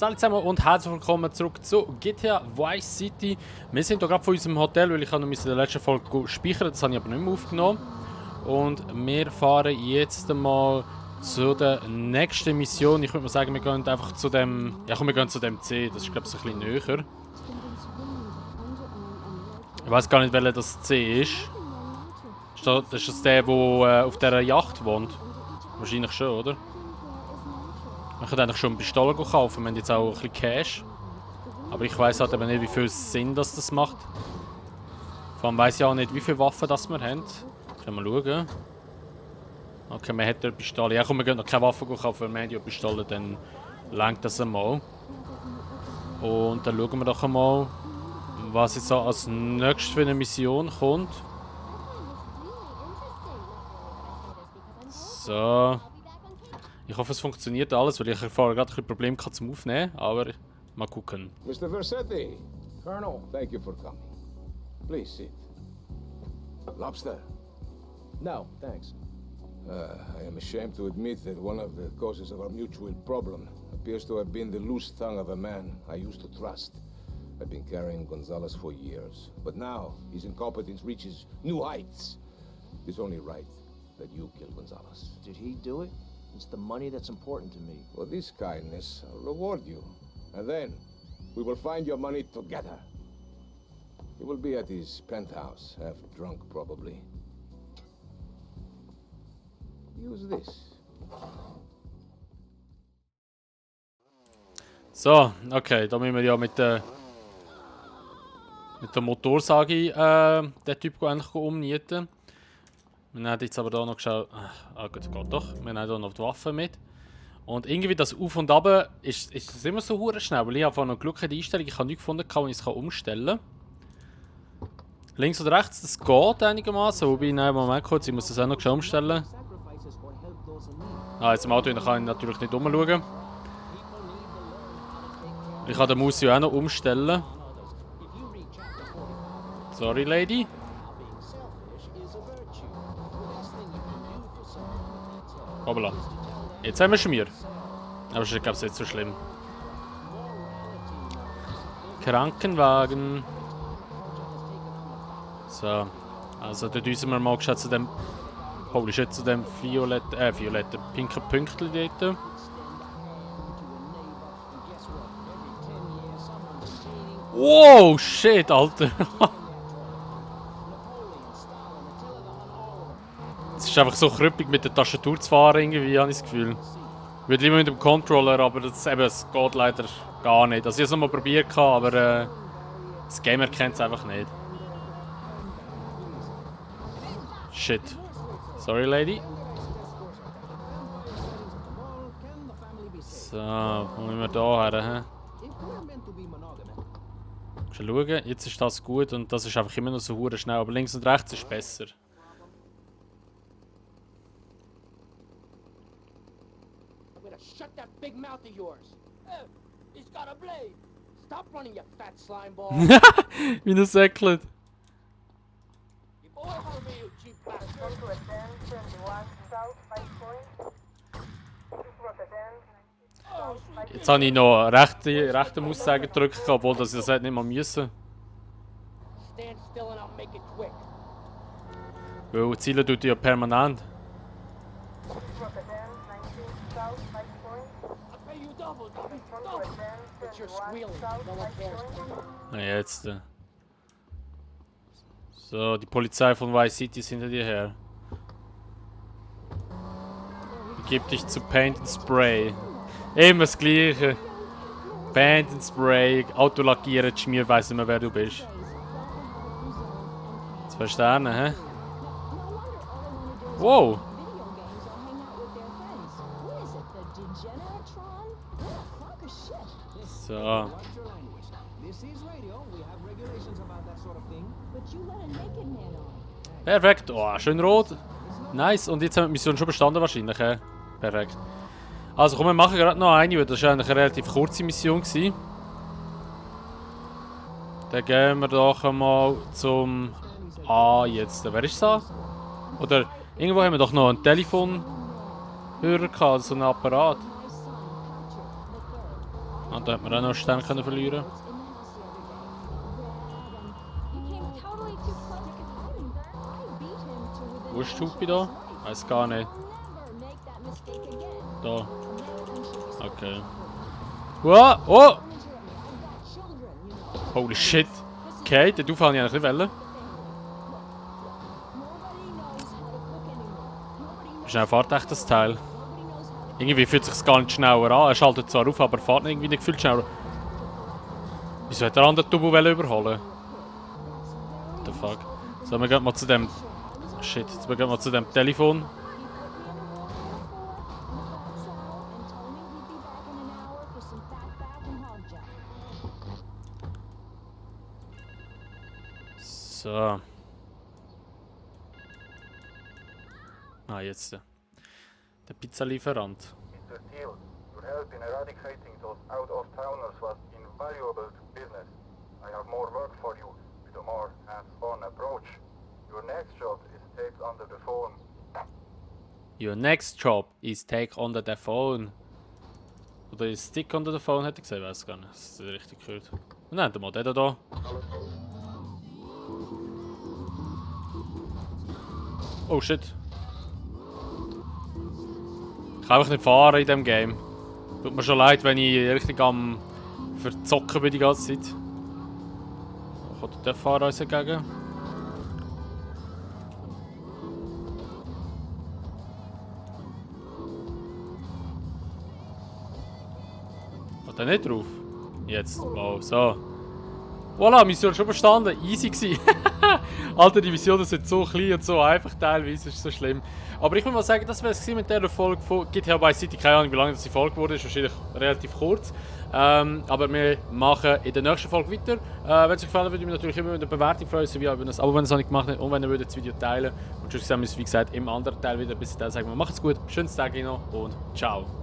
Salut zusammen und herzlich willkommen zurück zu GTA Vice City. Wir sind hier gerade von unserem Hotel, weil ich noch in der letzten Folge speichern, das habe ich aber nicht mehr aufgenommen. Und wir fahren jetzt mal zu der nächsten Mission. Ich würde mal sagen, wir gehen einfach zu dem... Ja komm, wir gehen zu dem C, das ist glaube ich ein bisschen näher. Ich weiß gar nicht, welcher das C ist. Das ist der, der auf dieser Yacht wohnt. Wahrscheinlich schon, oder? Man könnte eigentlich schon eine Pistole kaufen, wir haben jetzt auch ein bisschen Cash. Aber ich weiss halt eben nicht, wie viel Sinn das macht. Vor allem weiss ich auch nicht, wie viele Waffen das wir haben. Können wir schauen. Okay, wir hätten eine Pistole. Ja komm, wir gehen noch keine Waffen kaufen, weil wir haben ja eine Pistole, dann langt das einmal. Und dann schauen wir doch einmal, was jetzt so als nächstes für eine Mission kommt. So. Ich hoffe, es funktioniert alles, weil ich vorher gerade ein Problem hatte zum Aufnehmen, aber mal gucken. Mr. Versetti. Colonel. Thank you for coming. Please sit. Lobster? No, thanks. I am ashamed to admit that one of the causes of our mutual problem appears to have been the loose tongue of a man I used to trust. I've been carrying Gonzalez for years, but now his incompetence reaches new heights. It's only right that you kill Gonzalez. Did he do it? It's the money that's important to me. For this kindness, I'll reward you. And then, we will find your money together. He will be at his penthouse, half drunk probably. Use this. So, okay, da müssen wir ja mit der Motorsage den Typ eigentlich umnieten. Wir haben jetzt aber hier noch geschaut. Gut, geht doch. Wir haben hier noch die Waffe mit. Und irgendwie das Auf und Ab ist es immer so hure schnell, weil ich habe noch Glück in der Einstellung, ich habe nichts gefunden, wo ich es umstellen kann. Links oder rechts, das geht einigermaßen, wobei, nein, Moment kurz, ich muss das auch noch schnell umstellen. Jetzt im Auto kann ich natürlich nicht umschauen. Ich kann den Maus ja auch noch umstellen. Sorry, Lady. Hoppla. Jetzt haben wir Schmier. Aber ich glaube, es ist nicht so schlimm. Krankenwagen. So. Also, dort müssen wir mal geschaut zu dem. Holy shit, zu dem violetten, pinken Pünktchen dort. Wow, shit, Alter. Es ist einfach so krüppig mit der Tastatur zu fahren, irgendwie, habe ich das Gefühl. Ich würde lieber mit dem Controller, aber das geht leider gar nicht. Also ich habe es nochmal probiert, aber das Game erkennt es einfach nicht. Shit. Sorry, Lady. So, wo müssen wir da her? Schon schauen, jetzt ist das gut und das ist einfach immer noch so hure schnell, aber links und rechts ist besser. Shut that big mouth of yours. He's got a blade. Stop running, you fat slime ball. Wie er säckelt. Jetzt habe ich noch rechte Aussage gedrückt, obwohl das nicht mal müssen. Stand still and I'll make it quick. Weil Ziele tut ja permanent. Na jetzt. So, die Polizei von Vice City ist hinter dir her. Begib dich zu Paint and Spray. Immer das Gleiche. Paint and Spray, Auto lackieren, Schmier, weiss nicht mehr, wer du bist. 2 Sterne, hä? Wow! So. Perfekt. Oh, schön rot. Nice. Und jetzt haben wir die Mission schon bestanden wahrscheinlich. Perfekt. Also komm, wir machen gerade noch eine, weil das war eigentlich eine relativ kurze Mission gewesen. Dann gehen wir doch einmal zum A jetzt. Wer ist das? Oder irgendwo haben wir doch noch einen Telefonhörer gehabt, so einen Apparat. Und da hat man auch noch Sterne können verlieren. Wo ist Chupi da? Weiß gar nicht. Da. Okay. Wow! Oh! Holy shit! Okay, den Aufhang ich eigentlich nicht wollen. Schnell fährt echt das Teil. Irgendwie fühlt es sich gar nicht schneller an. Er schaltet zwar auf, aber fährt irgendwie nicht viel schneller. Wieso hat der andere Turbo überholen? What the fuck? So, wir gehen mal zu dem... Shit, jetzt gehen wir mal zu dem Telefon. So. Ah, jetzt. Der Pizzalieferant. Mr. Steele, your help in eradicating those out-of-towners was invaluable to business. I have more work for you with a more hands-on approach. Your next job is take under the phone. Your next job is take under the phone. Oder ist Stick under the phone, hätte ich gesagt, weiß gar nicht. Das ist richtig gehört. Und dann haben wir mal den da. Oh shit. Ich kann einfach nicht fahren in diesem Game. Tut mir schon leid, wenn ich richtig am Verzocken bin die ganze Zeit. Kommt der Fahrer uns entgegen? Hat er nicht drauf? Jetzt. Oh, so. Voilà, Mission schon bestanden. Easy gewesen. Alter, die Missionen sind so klein und so einfach teilweise, ist so schlimm. Aber ich würde mal sagen, das wäre es mit dieser Folge von GTA Vice City. Keine Ahnung, wie lange das die Folge wurde, ist wahrscheinlich relativ kurz. Aber wir machen in der nächsten Folge weiter. Wenn es euch gefallen hat, würde ich mich natürlich immer über eine Bewertung freuen, sowie auch über ein Abo, wenn ihr es noch nicht gemacht habt. Und wenn ihr das Video teilen würdet. Und tschüss, sehen wir uns wie gesagt im anderen Teil wieder. Bis dahin sagen wir, macht's gut, schönes Tag noch und ciao.